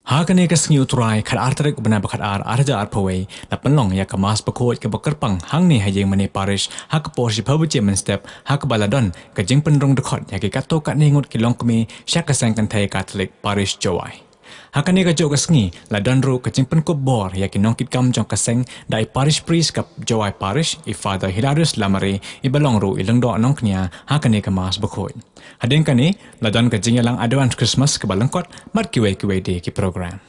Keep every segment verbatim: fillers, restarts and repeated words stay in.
Ha kane ka sngi u Trai, khatar tarik u bnai ba khatar, arhajar arphew wei, la pynlong ïa ka Mass bakhuid kaba kyrpang hangne ha ïing mane parish, ha ka por shiphew baje mynstep, ha kaba la don ka jingpynrung dkhot ïa ki katto katne ngut ki longkmie sha ka seng kynthei Katholik parish Jowai. Ha kane kajuh ka sngi la don ruh ka jingpynkup bor ïa ki nongkitkam jong ka seng da i parish priest ka Jowai parish, i Father Hilarius Lamare, iba long ruh i lyngdoh nongknia ha kane ka Mass bakhuid. Hadien kane la don ka jingïalang advance Christmas kaba lyngkot bad kiwei kiwei de ki program.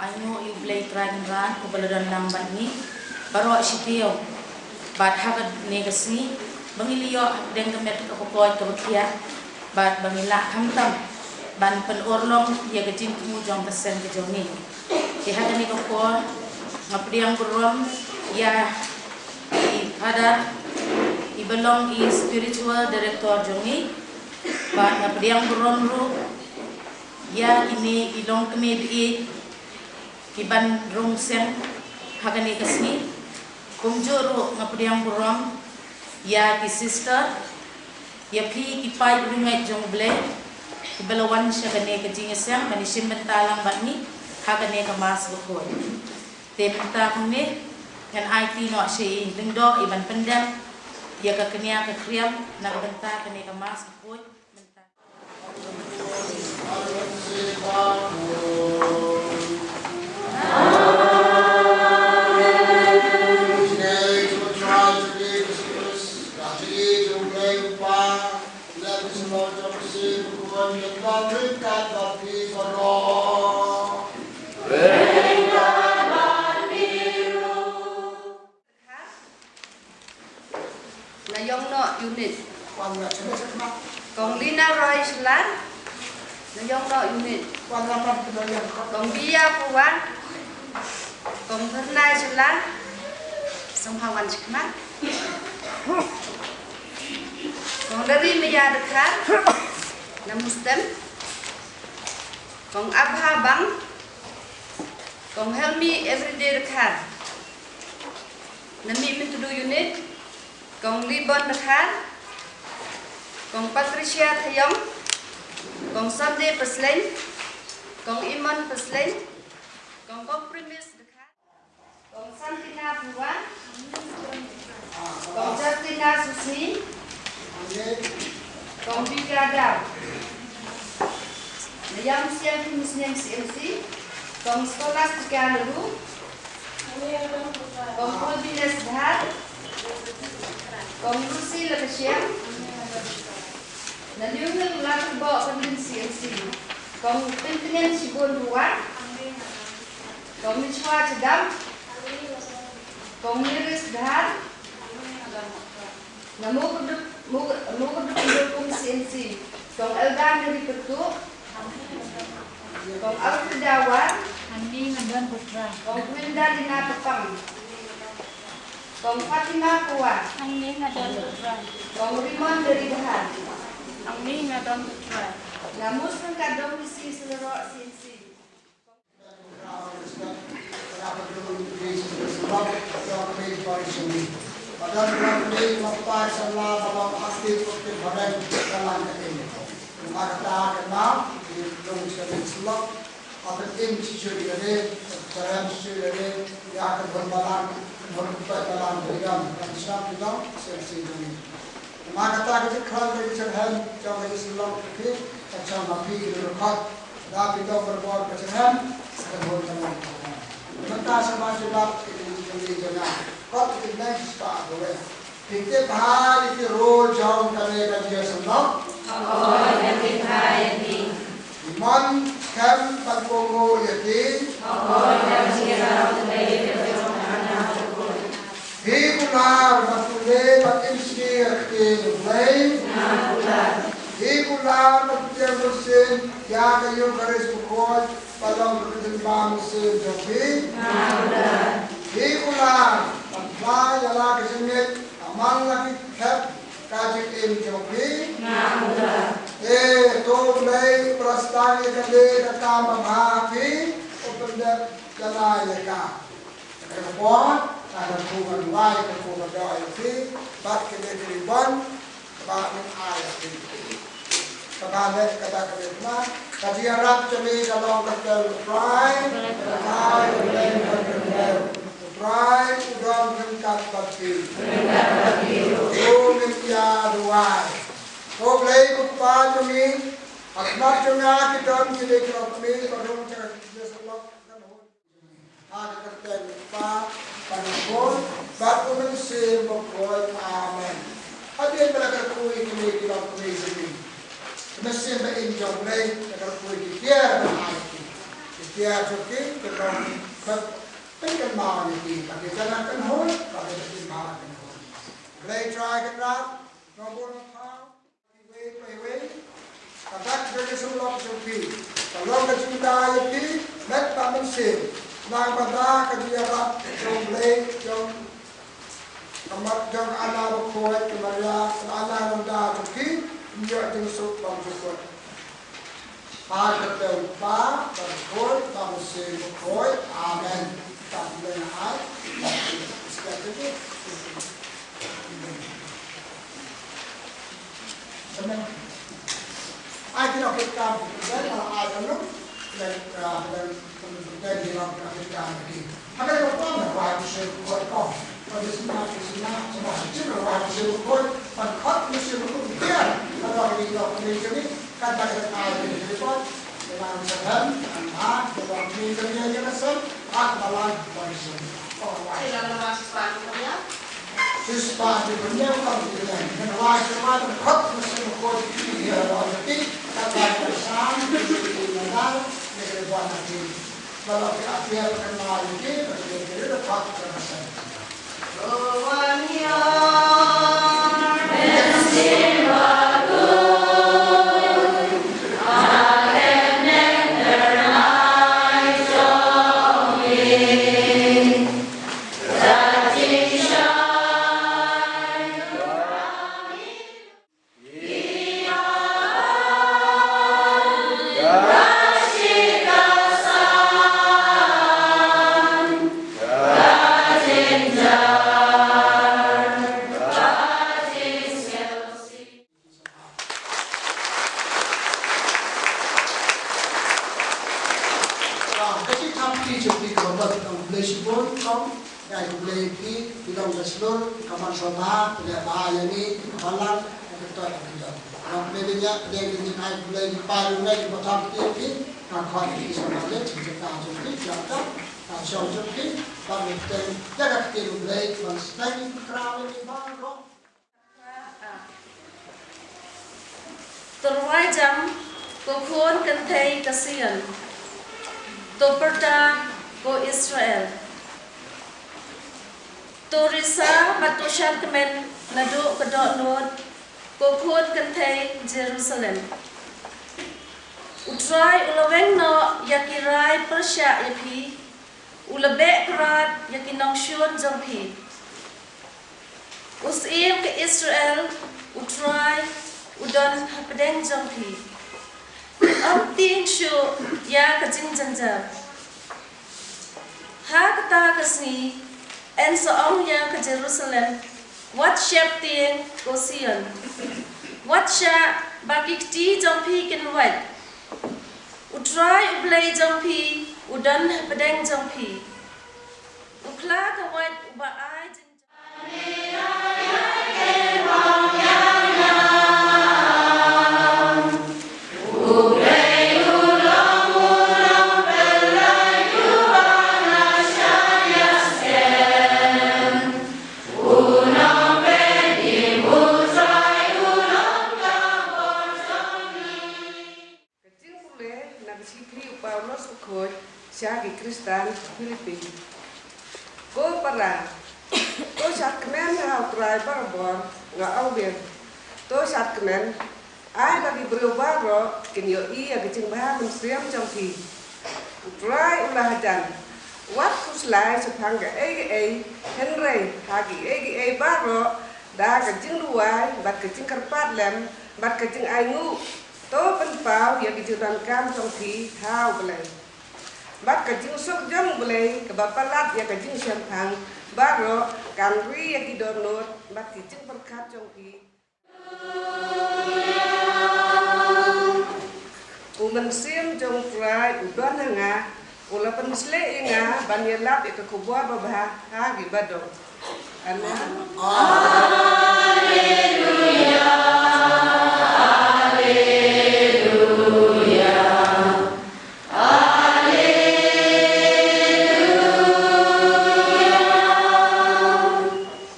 Ainguh ïa U Blei Trai Kynrad uba la don lang bad ngi baroh shi taïew. Bad ha kane ka sngi ba ngi la ïoh hapdeng ka met kaba koit kaba khiah, bad ba ngi lah khamtam ban pynurlong ïa ka jingthmu jong ka seng ka jong ngi. Te ha kane ka por nga pdiang burom ïa i Father iba long i spiritual director jong ngi, bad nga pdiang burom ruh ïa kine i longkmie baieit kiban rung seng ha kane ka sngi. Kumjuh ruh nga pdiang burom ïa ki sister, ïa phi ki paid riewngeit jong U Blei kiba la wan sha kane ka jingïaseng ban ïashim bynta lang bad ngi ha kane ka Mass bakhuid. Te mynta kumne ngan aiti noh sha i lyngdoh iban pyndep ïa ka kñia ka khriam na ka bynta kane ka Mass bakhuid mynta. Na Yongno unit. Kong Lina Roy Slan. Na Yongno unit. Kong Bia Puan. Kong Bernai Slan. Song Hawan Chikmat. Kong Dari Maya Dekar. Na Mustem. Kong Abha Bang. Kong Helmi Everyday Dekar. Na Mih Myntdu unit, Kong Libon Dekar, Kong Patricia Thayong, Kong Sunday Pasleng, Kong Imon Pasleng, Kong Kong Primis Dekar, Kong Santina Buan, Kong Justina Susni, Kong Bika Daw. Na Ïam Siang Ki Muslim C M C, Kong Scholastica Lalu, Kong Holdiness Dhar, Kong Lucy Lakashiang. Na New Hill Lakubo Kandin C M C, Kong Pintingen Shibun Ruwa, Kong Michwa Chidam, Kong Miris Dhar. Na Mukudup, Mukudup Kum C M C, Kong Eldan Ripetu, Kong Alfreda War, Kong Gwendalina Papang, Kong Fatima Kuwa, Kong Rimon Deribhar. Na Muslim Kadong C M C. Don ruh kine ki paidbah samla ba long active, active ba rem ka lang ka im. Namar kata ka daw ki long sha ka syllok. Ba phin im shisha ïa lade, phin rem shisha ïa lade, ïa ka bun balang, ka bun balang ka ïam, kan sngap ki long shisha shisha. Namar kata ka jingkhlaiñ ka jingkyrmen jong ka jingsyllok ka phi, ka jong ma phi ki dkhot. Da phi dok berbor ka jingkyrmen, ka bun ka long ka long. Mynta sa ma jubab ka jingkyrmen jong nga. Kot ka jingkyrmen spah ka wei. Phi tip bha ïa ki rule jong kane ka jingïasyllok? Hooid, nga tip bha ïa ki. Phi mon skhem ban kohnguh ïa ki? Hooid, nga tip bha ïa ki. Phi kular ban pule bad im sngi ïa ka ktien U Blei? Nga kular. Phi kular ban pdiang bunsien ïa ka Eukharist bakhuid ba long ka jingmane mynsiem jong phi? Nga kular. Phi kular ban phla ïa la ka jingngeit, amang la ki khep ka jingim jong phi? Nga kular. E, to U Blei u la sdang ïa kane ka kam babha ha phi, u pyndep ïa la ïa ka. Ka por, ka kyrkhu ban wai, ka kyrkhu ban duwai ïa phi, bad kine ki ribbon, kaba ngin ai ïa phi. Kaba leh kata ka dei ma, ka jingïarap jong ngi ka long kyrteng U Trai, U Trai, U Blei, U Trai, U don ryngkat bad phi. To ngin ïa duwai. Ko Blei ko Kpa jong ngi, ha khmat jong nga ki don kine ki longkmie, ba rung jong ka jingïasyllok kan hun. Ha ka kyrteng U Kpa, bad U Khun, bad U Mynsiem Bakhuid. Amen. Hadien ba la kyrkhu ïa kine ki longkmie jong ngi, ka mynsiem ba im jong U Blei, la kyrkhu ïa ki tiar ba ai ki. Ki tiar jong ki, ki long, ba pynkynmaw ïa ki, ba ki jan kynhun, ba ki pynkynmaw kynhun. Blei Trai Kynrad, nongbuh nongthaw. Iwei pa iwei, ka dak ka jingïasyllok jong phi ka long ka jingïada ïa phi met bad mynsiem. Nang bad ka jingïarap jong U Blei, jong ka mat jong ka Anna Bakhuid, ka Maria, ka Anna nongda jong phi, ïoh jingsuk bymjukut. Ha ka kyrteng U Kpa, bad U Khun, bad U Mynsiem Bakhuid. Amen. Kita boleh nak ai. Amen. Ai, kita kita kita ai, kita kita kita kita kita kita kita kita. Haba la pom, la wai mynsiem bakhuid ko. Haba la sngap, la sngap, sngap, sngap, la wai mynsiem bakhuid. Ban khot mynsiem bakhuid, biang. Haba la ïoh mynsiem ni, kan ba ka ai mynsiem bakhuid. Ka long sa hem, kan ba, ka long mynsiem ni, ni ka sem, kan ba la wai mynsiem. Ko wai. Sila la wai sa Sispa ti pynïaw kam ti pynïaw. Ngan wai sispa ti khot mynsiem bakhuid ti ïa la ti. Kata ka sam ti ti ngan dal ne ka buan ti. Ba la ti ap ïa ka ma ti ti ba ti ti da khot ka sam. Ka jingthap kti jong phi kaba bha, khublei shibun kong, ïa khublei phi, phi long ka shlur, ka man sha ba, phi leh ba ïa ngi, ka balang, ka kyrtoi ka kyrtoi. Kong, phi dei ïa, phi dei ka jingai khublei ki pa jong ngi, kiba thap kti phi, ka khot phi sha ba leh, jingkyrkhu jong phi, jingkyrkhu, ka shong jong phi, ba ngi teng, ïa ka ktien U Blei, ban sdang ïa ka kra ïa ngi baroh. To rwai jam, ko khun kynthei ka Sion. To pyrta, ko Israel. To risa bad to shad kmen naduh ka dohnud, ko khun kynthei Jerusalem. U Trai u la weng noh ïa ki rai pyrshah ïa phi, u la beh krad ïa ki nongshun jong phi. U Syiem ka Israel, U Trai, u don hapdeng jong phi. Ym tieng shuh ïa ka jingjynjar. Ha kata ka sngi, yn sa ong ïa ka Jerusalem, Wat sheptieng, ko Sion. Wat shah, ba ki kti jong phi kin wait. U Trai U Blei jong phi u don hapdeng jong phi. U Khla ka wait uba ai jing Ka jingpule na ka shithi u Paulus u khuid sha ki Khristan Philippi. Ko para, to shad kmen ha U Trai barabor, nga ong biang. To shad kmen, ai ba ki briew baroh kin ïohi ïa ka jingbha mynsiem jong phi. U Trai u la hajan. Wat khuslai shaphang kaei kaei, hynrei ha kiei kiei baroh, da ka jingduwai bad ka jingkyrpad lem bad ka jingainguh, to pynpaw ïa ki jingdonkam jong phi ha U Blei. Bad ka jingsuk jong U Blei kaba palat ïa ka jingshemphang baroh kan ri ïa ki dohnud bad ki jingpyrkhat jong phi. U Mynsiem jong U Trai u don ha nga, u la pynsleh ïa nga ban ïalap ïa ka khubor babha ha ki baduk. Amen.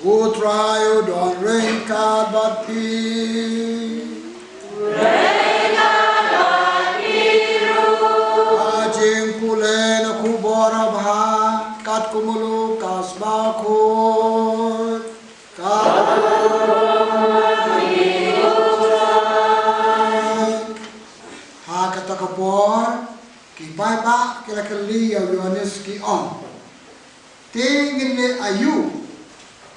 U Trai u don ryngkat bad phi. Ryngkat bad phi ruh. Ha jingpule na khubor babha katkum u Lukas ba khuid. Katkum u Trai. Ha kata ka por, ki paidbah ki la kylli ïa u Ïoannis ki ong, te ngin leh aïu?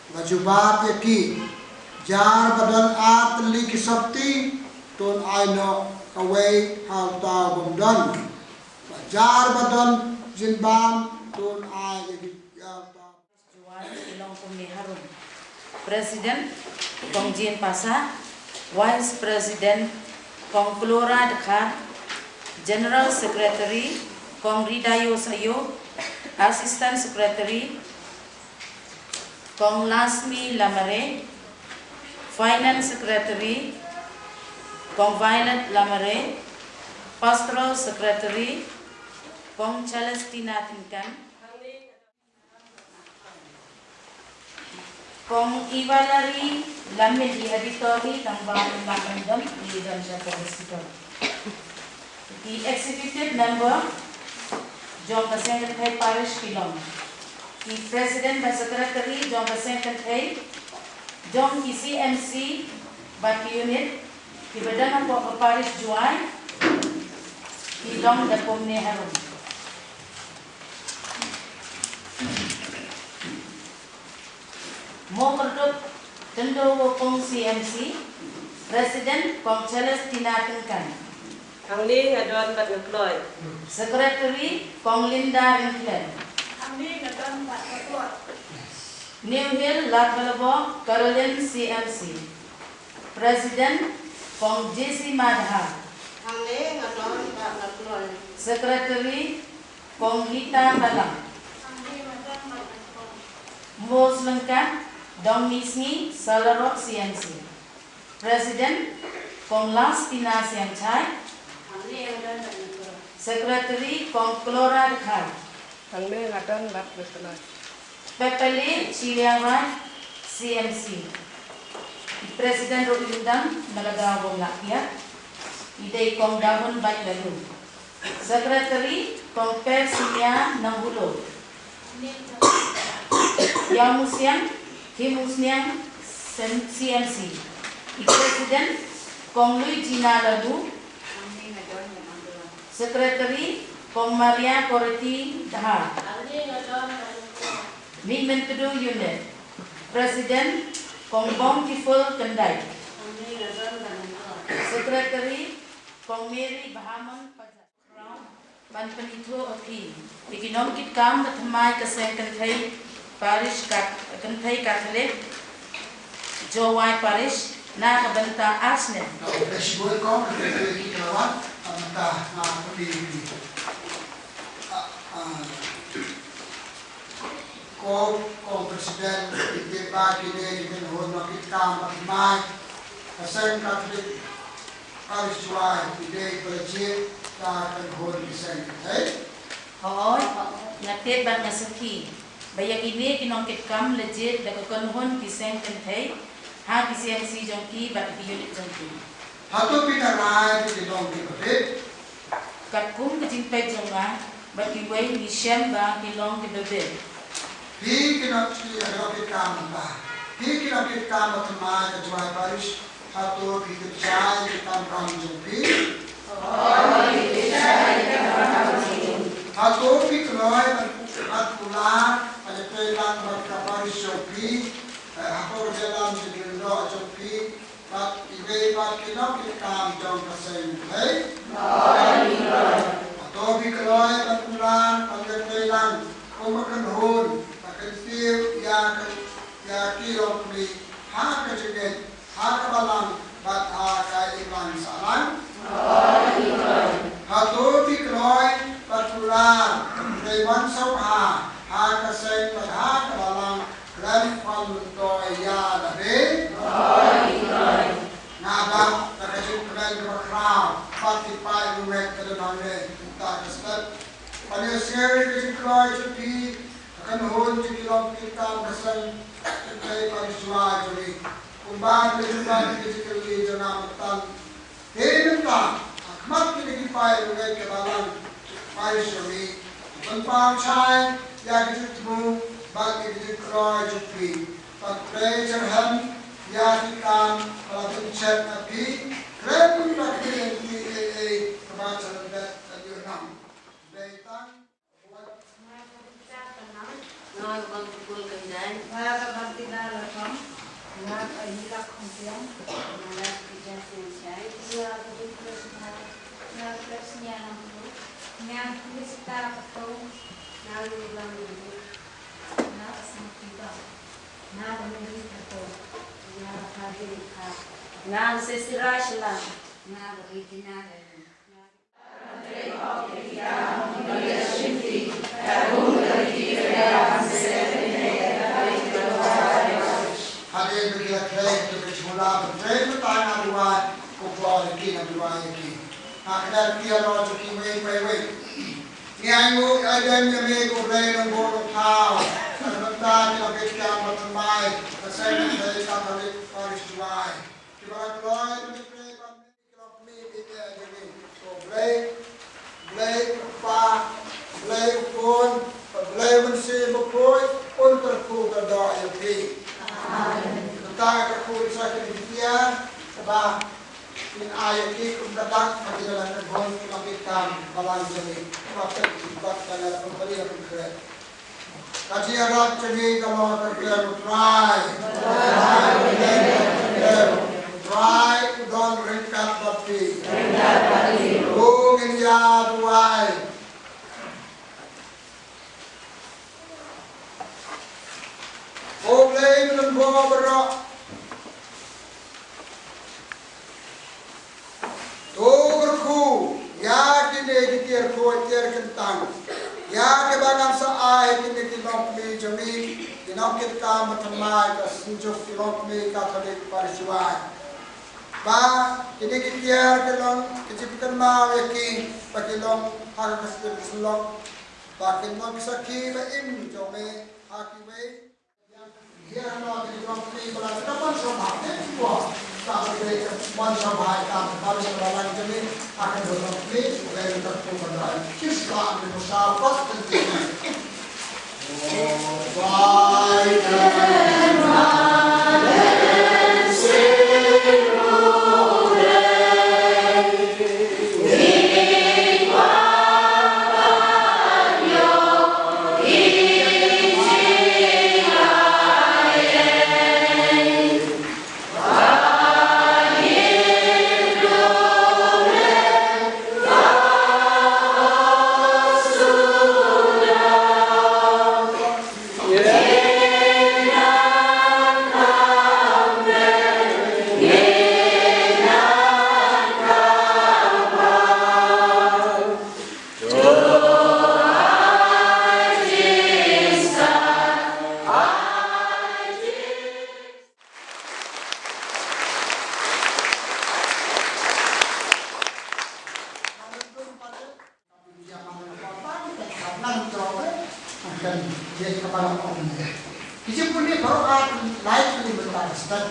La jubab ïa ki, jar ba don ar tylli ki sopti, to un ai noh kawei ha uta u bym don. Bad jar ba don jingbam, to un ai ïa ki, ïa uta. Jowai ki long kumne harum. President, Kong Jane Passah, Vice President, Kong Klora Dkhar, General Secretary, Kong Ridayo Sayo, Assistant Secretary, Kong Lasmi Lamare, Finance Secretary, Kong Violet Lamare, Pastoral Secretary, Kong Celestina Thinkan, Kong Ivalari Lamit, i editor hi tang ba i la kandam i don sha hospital. Ki executive member jong ka seng kynthei parish ki long. Ki president bad secretary jong ka seng kynthei, jong ki C M C bad ki unit kiba don hapoh ka parish Jowai ki long da kumne harum. Mo Kyrduh Tyndowokong C M C, President Kong Celestina Tyngkan. Hangne nga don bad nga kloi. Secretary Kong Linda Ryngkhlem. Hangne nga don bad nga kloi. New Hill Ladbalabo Caroline C M C. President Kong J C Madha. Hangne nga don bad nga kloi. Secretary Kong Lita Talang. Mos Lengkap, Dong Misngi, Salarok C M C. President, Kong Lastina Siangchai. Secretary, Kong Klora Dkhar. Pepele Chiliangrai, C M C. President ruh i dang na lada bom lak ya. I dei Kong Damun Bait Lalu. Secretary, Kong Persinia Nangbulo. Yaw Musiang, Kim Usniang, C M C. I President, Kong Luigina Lalu. Secretary, Kong Maria Koreti Dahar. Mih Myntdu Unit. President, Kong Bongkiful Kendai. Secretary, Kong Mary Bahamon Pajar. Ban pynithuh ha phi ïa ki nongkitkam ba thymmai ka seng kynthei parish kat, kynthei Katholik. Jowai Parish na ka bynta ar snem. Ka operation boy kong ka dei ki ka wan ka bynta na ka P P. Ah, ah. Ko kong president ki tip ba kine ki kynhun nongkitkam ba thymmai ka seng Katholik Parish Jowai ki dei ba la jied da ka kynhun ki seng kynthei. Hooid, nga tip bad nga sakhi ba ïa kine ki nongkitkam la jied da ka kynhun ki seng kynthei ha ki C M C jong ki bad ki unit jong ki. Hato phi tharai phi ki long kiba bit? Katkum ka jingpeit jong nga bad kiwei ngi shem ba ki long kiba bit. Phi ki nongkitkam ba, phi ki nongkitkam ba thymmai ka Jowai Parish, hato phi tip shai ki kamram jong phi? Hato phi kloi ban, ban kular ban ïatreilang bad ka parish jong phi, eh, hapoh ka jingïalam jingïalang jong phi bad kiwei pat ki nongkitkam jong ka seng, hei? Hato phi kloi ban kular ban ïatreilang kum ka kynhun ka kyntiew ïa ka, ïa ki longkmie ha ka jingngeit, ha ka balang bad ha ka imlang sahlang? Hato phi kloi ban kular ban sngewbha ha ka seng bad ha ka balang khlem khwan myntoi ïa lade? Nga dap da ka jingkmen kaba khraw bad ki paid longkmie ka dang hangne mynta ka step ban ïasngew ïa ka jingkloi jong phi, ka kynhun jong ki longkmie ka seng, ka Parish Jowai jong ngi. Kumba ka jingkmen ka jingkylli jong nga mynta. Te mynta ha khmat kine ki paid longkmie ka balang, parish jong ngi, pynpaw shai ïa ka jingthmu bad ïa ka jingkloi jong phi. Bad khublei shitrhem ïa ki kam ba la pynshet na phi, khlem da khublei ïa phi ei ei kaba sha lyndet ka junom. Khublei tang. Nga ka Bangkupul Kynjai. Nga ka Bantida Lathong. Nga ka Yilak Khongpiang. Nga ka Jasin Shai. Nga ka Bikres Nga. Nga ka Pepsnia Nangpur. Nga ka Felicita Katong. Nga ka Yublang Yublang. Nga ka Sangkiba. Nga ka Mary Katong. Nga ka Fadil Kha. Nga ka Sesira Shila. Nga ka Regina Leleng. Hadien ba ki la khlei to ka jingla ba trei mynta nga duwai, ko Blei ki nga duwai ïa ki. Nga khlem ki ïa lor jong ki wei pa wei. Ngi ainguh ïa dem ïa me ko Blei nongbuh nongthaw. Ka mynta ki la bit kiang ba thymmai ka seng Kynthei Katholik Parish Jowai. Ki ba la kloi ba trei ba Ki longkmie ki ïa jong ngi. Ko Blei, Blei u Kpa, Blei u Khun, bad Blei u Mynsiem Bakhuid, un kyrkhu kyrdoh ïa phi. Amen. Mynta nga kyrkhu sa kine ki tiar, kaba ngin ai ïa ki kum ka dak ba ki la kyrkhu ki longkmie ki kam balang jong ngi. Kaba pynbit bad ka la pynbit la pynkhreh. Ka jingïarap jong ngi ka long ha ka kyrteng U Trai. U Trai u don ryngkat bad phi. Ko ngin ïa duwai. Ko Blei nongbuh baroh. To kyrkhu ïa kine ki tiar khuid tiar kyntang, ïa kiba ngan sa ai kine ki longkmie jong ngi, ki nongkitkam ba thymmai ka Synjuk ki Longkmie Katholik Parish Jowai. Ba kine ki tiar ki long ki jingpynkynmaw ïa ki, ba ki long ha ka kstem ka syllok, ba kin long ki sakhi ba im jong me ha kiwei. Para ong ne. Ki jingpule baroh ar lai tylli mynta ka step.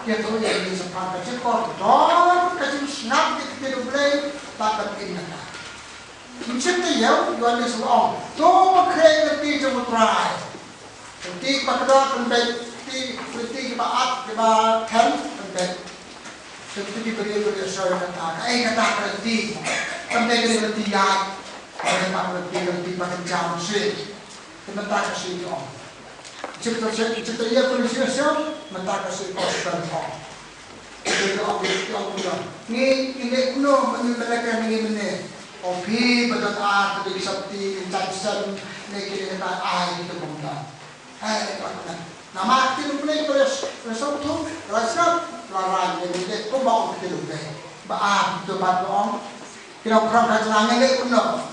Ki ïathuh ïa ngi shaphang ka jingkordor, ka jingsngap ïa ka ktien U Blei, bad ban im kata. Ym shym te ïew, Ïoannis u ong, to ba khreh lynti jong U Trai. Lynti ba kordor pynbeit, lynti, lynti kiba at, kiba khem pynbeit. Lynti kiba ri, kiba ri soi kata, kaei kata ka lynti. Kam dei ka lynti ïaid. Ka lynti ba kynjam shisha. Te mynta ka sngi ki ong. Chipta chipta ïa pynshai shisha, mynta ka sngi gospel ong. Te ki ong, ki ong kumno. Ngi, ngi leh kumno, mynta mynta ka ngi mynne. O phi ba don ar, ba don sopti, ngi jam shisha, ne ki ne ka ai, ki kumno. Ai, ai, ai, ai. Namar ka ktien U Blei ka la, la sngewthuh, la sngap, la rai, ne, ne, ne, kumba ong ka ktien U Blei. Ba ar, to ba ong. Ki nongkhrong ka jong nga ngi leh kumno.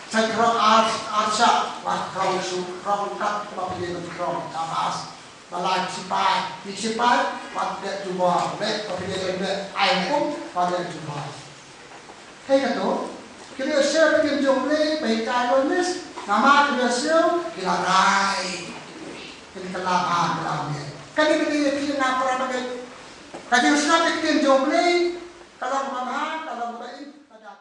Sa khrong ar, ar shah, wat khrong shu, khrong kat, ba phi ïa khrong, ka bas. Ba la sipai, ïa sipai, wat leh jubor, leh, ba phi ïa leh, ai kum, wat leh jubor. Hei kato, ki la ïohsngew ktien jong U Blei, ba hikai Ïoannis, namar ki la ïohsngew, ki la rai. Ki la kylla bha, ki la ïeit. Kane ka dei ïa phi nga para bangeit. Ka jingsngap ïa ka ktien jong U Blei, ka long kaba bha, ka long kaba im, ka da.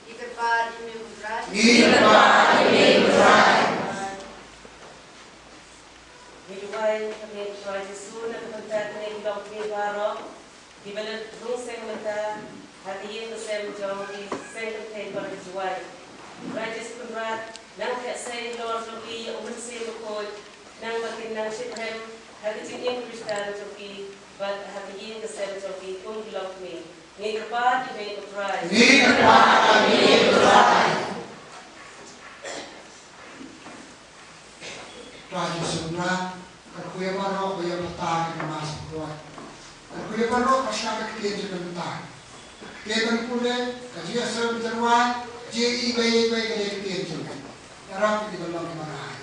Ngi kyrpad ïa me ko Trai. Ngi kyrpad ïa me ko Trai. Ngi duwai ïa me ko Trai Jisu na ka bynta kine ki longkmie baroh kiba la rung seng mynta ha ka ïing ka sem jong ki seng kynthei baroh ki duwai. Trai Jisu Kynrad, nang theh sei halor jong ki ïa u Mynsiem Bakhuid, nang ba kin nang shitrhem ha ka jingim Khristan jong ki bad ha ka ïing ka sem jong ki kum ki longkmie. Ngi kyrpad ïa me ko Trai. Ngi kyrpad ïa me ko Trai. Trai Jisu Kynrad, kyrkhu ïa baroh ba ïoh bynta ha kane ka Mass Bakhuid. Kyrkhu ïa baroh ba sngap ïa ka ktien jong me mynta. Ka ktien ban pule, ka jingïasyllok jong U Trai, jingïeit iwei ïa iwei ka dei ka ktien jong me. Ïarap ïa ngi ban long kiba rai.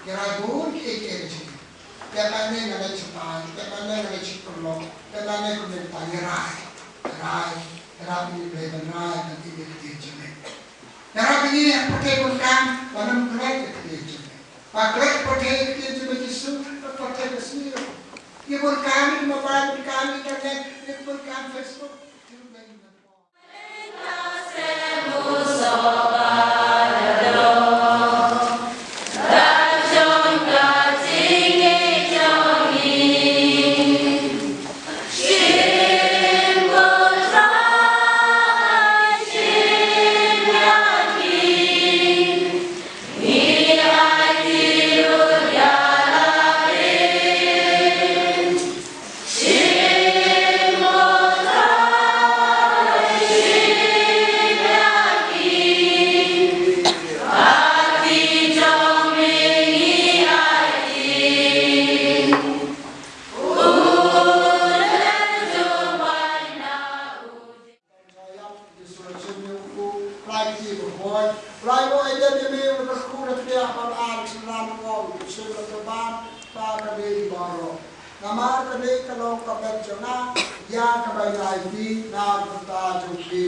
Ïarai bun kiei kiei ka jingim. Peit lane nga leit shatai, peit lane nga leit sha paralok, peit lane kumne kumta, ïarai. Ïarai, ïarap ïa ngi Blei ban rai, ban im ïa ka ktien jong me. Ïarap ïa ngi ha pyrthei bun kam, ban ym klet ïa ka ktien jong me. Ba klet pyrthei ïa ka ktien jong me Jisu, ba pyrthei ka sniew. Ïa bun kam ïa mobile, bun kam internet, ïa bun kam Facebook. Lai ki ba hoi, lai mo ai dem ïa me, u kyrkhu na pdiah ba ar synran u ong, u shem na tyrban, ba ka dei baroh. Namar kane ka long ka bynta jong nga, ïa kaba ngi aiti na ka bynta jong phi.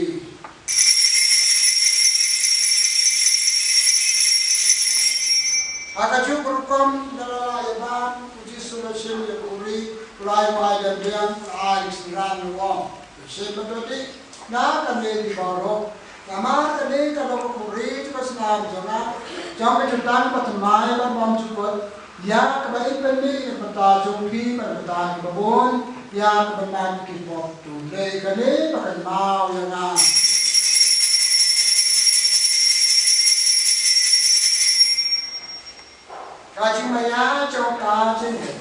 Ha kajuh ka rukom, da la lah ïa ban, u Jisu u la shim ïa ka uri, u la ai mo ai dem biang, u la ai synran u ong. Shisien pat to dei na kane baroh. Namar kane ka long ka khuri jong ka snam jong nga, jong ka jutang bathymmai bad bymjukut, ïa kaba in pynmih na ka bynta jong phi bad na ka bynta kiba bun, ïa ka bynta ki pop. To dei kane ba kynmaw ïa nga. Ka jingmaïa jong ka jingim.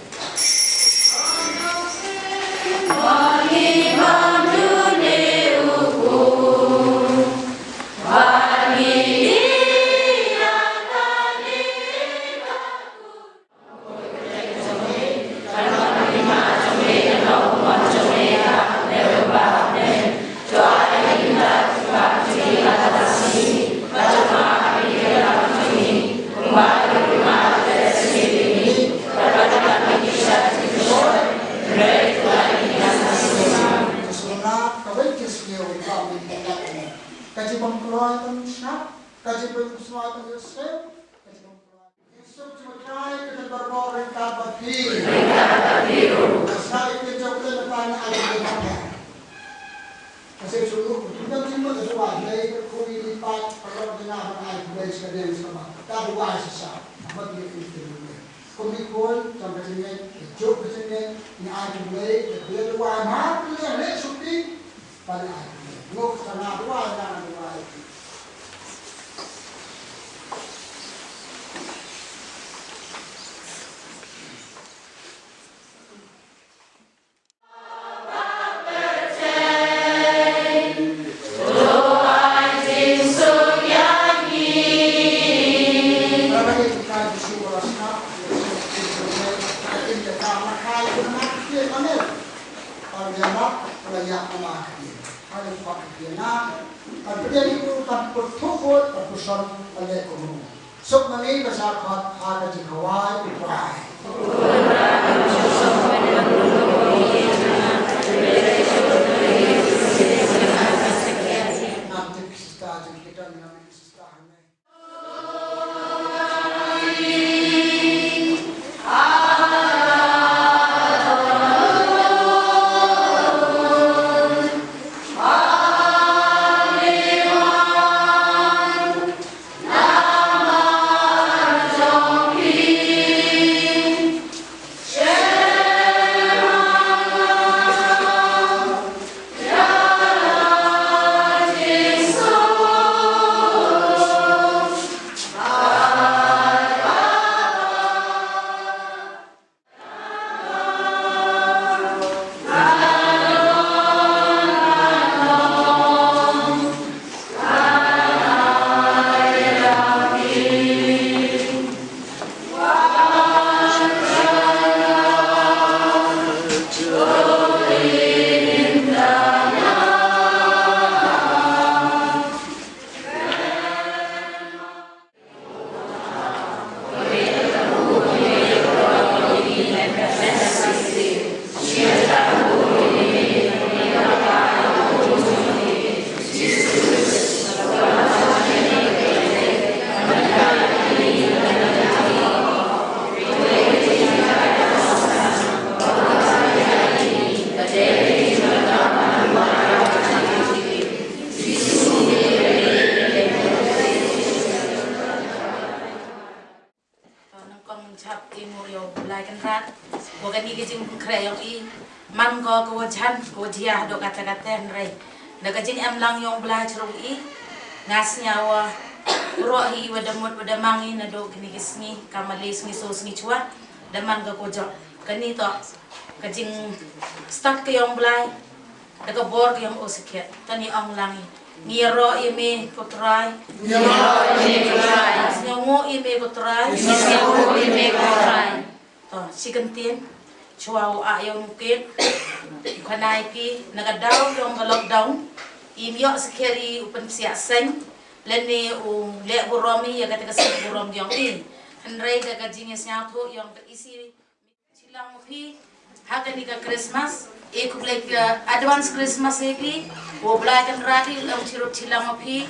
Ka jingpynkloi tang shap, ka jingpynkloi tang ïashem, ka jingpynkloi. Ïa suk jingmut ka dei ka jingpynbor ryngkat bad phi. Ryngkat bad phi ruh. Ka sa ïa ka jingpynkloi tang ai ka jingpynkloi. Ka sa ïa suk ruh ka jingpynkloi ka jingpynkloi ka jingpynkloi. Dei ka khuid li pat ka rot jingpynkloi ban ai ka jingpynkloi ka dei ka jingpynkloi. Ka duwai sa sa. Bad ïa ka jingpynkloi. Kum ki khun jong ka jingngeit, ka juk ka jingngeit, ngi ai ka jingpynkloi, ka dei ka duwai ma ka jingpynkloi leh suk phi. Ban ai ka jingpynkloi. Nguk sa na duwai na duwai. Suk ma ngi ba shah khot ha ka jingkhawai U Trai. Ngam tip ki sister, jingkitang ngam tip ki sister hangne. To nyngkong ngin shah ïa u Blei Kynrad. Wa kane ka jingpynkhreh ïong i man ko ka wa jan ka wa jia haduh katta katta hynrei da ka jingem lang ïong u Blei through i nga sngew wa roh hi i wa da mut wa da mang i naduh kine ki sngi, ka mali sngi so sngi chwa da man ka ko jok. Kane to ka jingstad ka ïong u Blei. Da ka bor ka ïong u Sakhiat. Tang ïa ong lang i. Ngi ïaroh ïa me ko Trai. Ngi ïaroh ïa me ko Trai. Ngi sngewnguh ïa me ko Trai. Ngi sngewnguh ïa me ko Trai. To, shi kyntien. Chwa u ah ïa u Nukit. U khanai phi na ka daw ïong ka lockdown. Im ïoh Sakhiat i u pynpsiah seng. Lane u leh burom i ïa kata ka seng burom ïong i. Hynrei da ka jingïasngewthuh ïong ka isi. Chilang ma phi ha kane ka Christmas, e khublei ka advance Christmas e phi. U Blei Kynrad i long chirup chilang ma phi.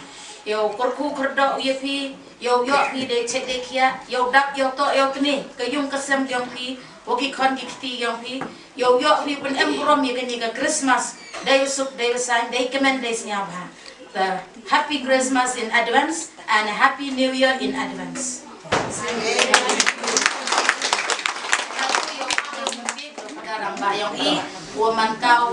Ïa u kyrkhu kyrdoh ïa phi, ïa u ïoh phi dei chet dei khiah, ïa u dap ïa u toh ïa u tne ka ïung ka sem ïong phi. Wa ki khon ki kti yong phi, yow yoh phi pun em burom ya kani ka Christmas, dei u suk, dei u sain, dei kmen, dei sngewbha. The happy Christmas in advance and a happy new year in advance.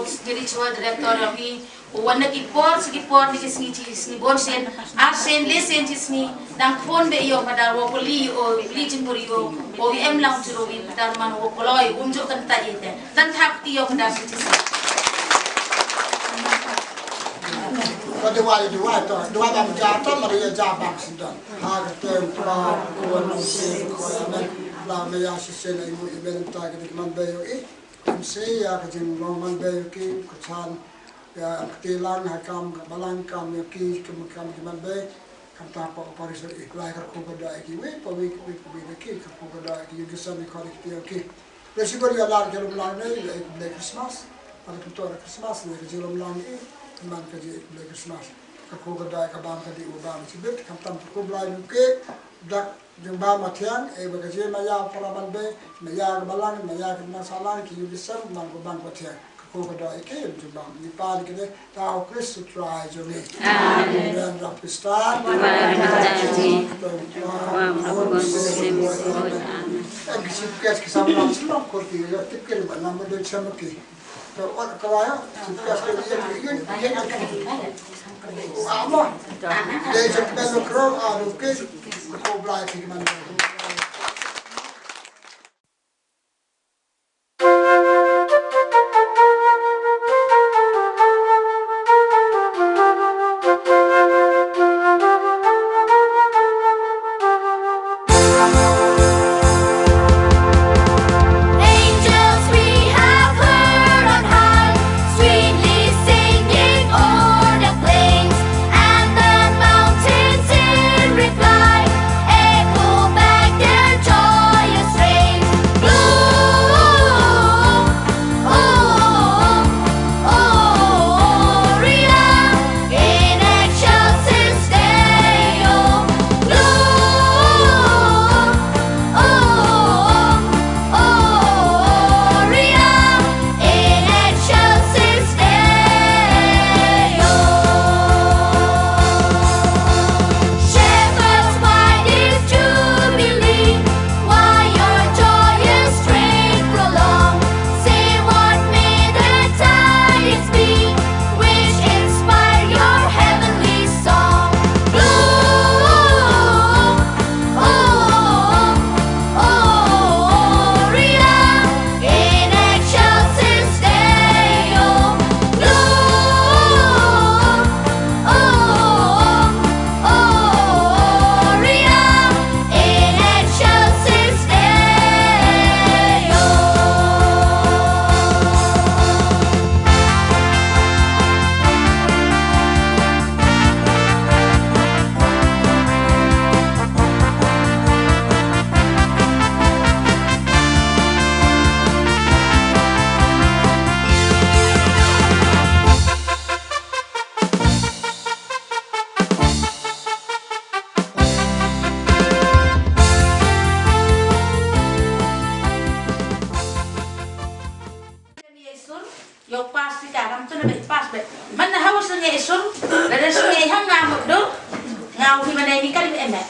Spiritual director yong i, u wan na ki por, sa ki por, na ki sngi, chi sngi, bun sien, ar sien, le sien, chi sngi, dang khun be ïoh padar, wa kuli ïoh, li jin bur ïoh, wa em lang churu wi padar man, wa kloi, um ju kan ta ite. Tan thap ïoh padar, chi sngi. Ko dua, dua to, dua bang ja to, mar ïoh ja bang sendon. Ha ka tem pa, ko no se, ko ya men, la me ya si se na imu i ben ta ka dik man be ïoh i. Em se ya ka jing long man be ïoh ki, ko chan, ya, kti lang ha kam, ka balang kam ïoh ki, kam, kam ki man be, kam ta pa, pa ri se i, lai ka ko ka da ki, we, pa we, we, we, we ki, ka ko ka da ki, ïoh ki sa mi ko ki, ïoh ki. Re si ko ri ya lar ki lum lang ne, ïoh i, Blai Christmas, pa ri puto Christmas, ne, ka jing lum lang i, man ka jing Blai Christmas. Ka ko ka da ka bam ka di u bam, si bit, kam tam ko Blai nu ke, dak, Jingbam mathiang, eh, ba ka jingmaya para man be, maya ka balang, maya ka nang salang, ki yu ki sem, man ko bang ko thiang. Ka ko ka doi ke, jingbam. Ni pa ni kene, ta ho Khrist u Trai jong ngi. Amen. Ran rap Kristan. Amen. Em ki sip kes ki sam lam, sam lam ko ki, ya tip ke ba nam do sem ki. Angels we have heard on high, sweetly singing o'er the plains, and the mountains in reply echo back their joyous strains. Glory, oh, oh, Gloria in excelsis Deo. Glory, oh, oh, Gloria in excelsis Deo. Shepherds, why this jubilee? Why your joyous strain prolong? Say, what may the tidings be which inspire your heavenly song? Glory, oh, oh, Gloria in excelsis Deo. Glory, oh, oh, Gloria in excelsis Deo. Ïoh pass phi ka, kam tun ba i pass ba. Man na hawa sung ïa i sung, lada sung ïa i hang nga mut dur, nga u hi man ai ni ka ri em eh.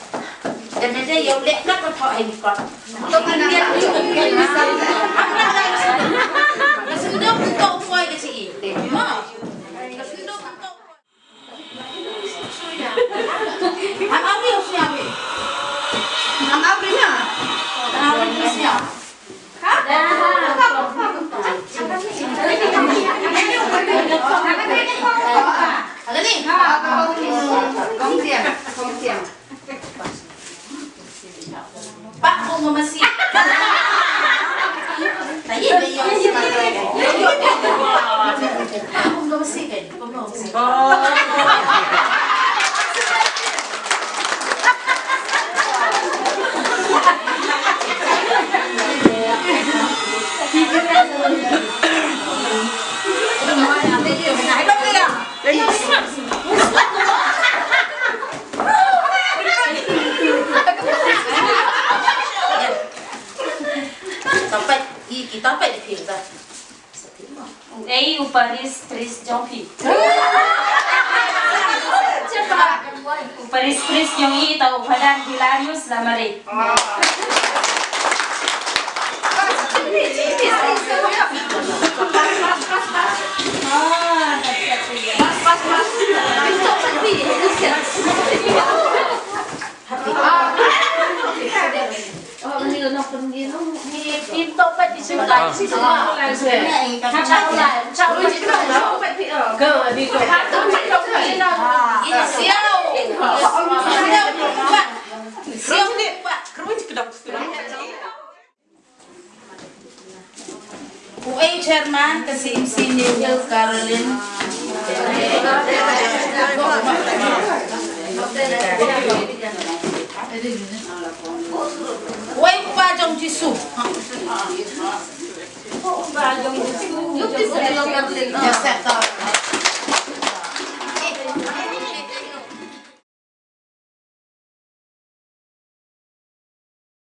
Dan na dei ïoh leh kat ba thoh ai ni kot. Hang nga lai ka sung. Ka sung dok ka u poi ka chi i. Ma. Ka sung dok ka u poi. Vice Pres jong ngi, uta u Father Hilarius Lamare. Uei u chairman ka C M C New Hill, Carolyn. Uei u kpa jong Jisu. Joseph Carolyn.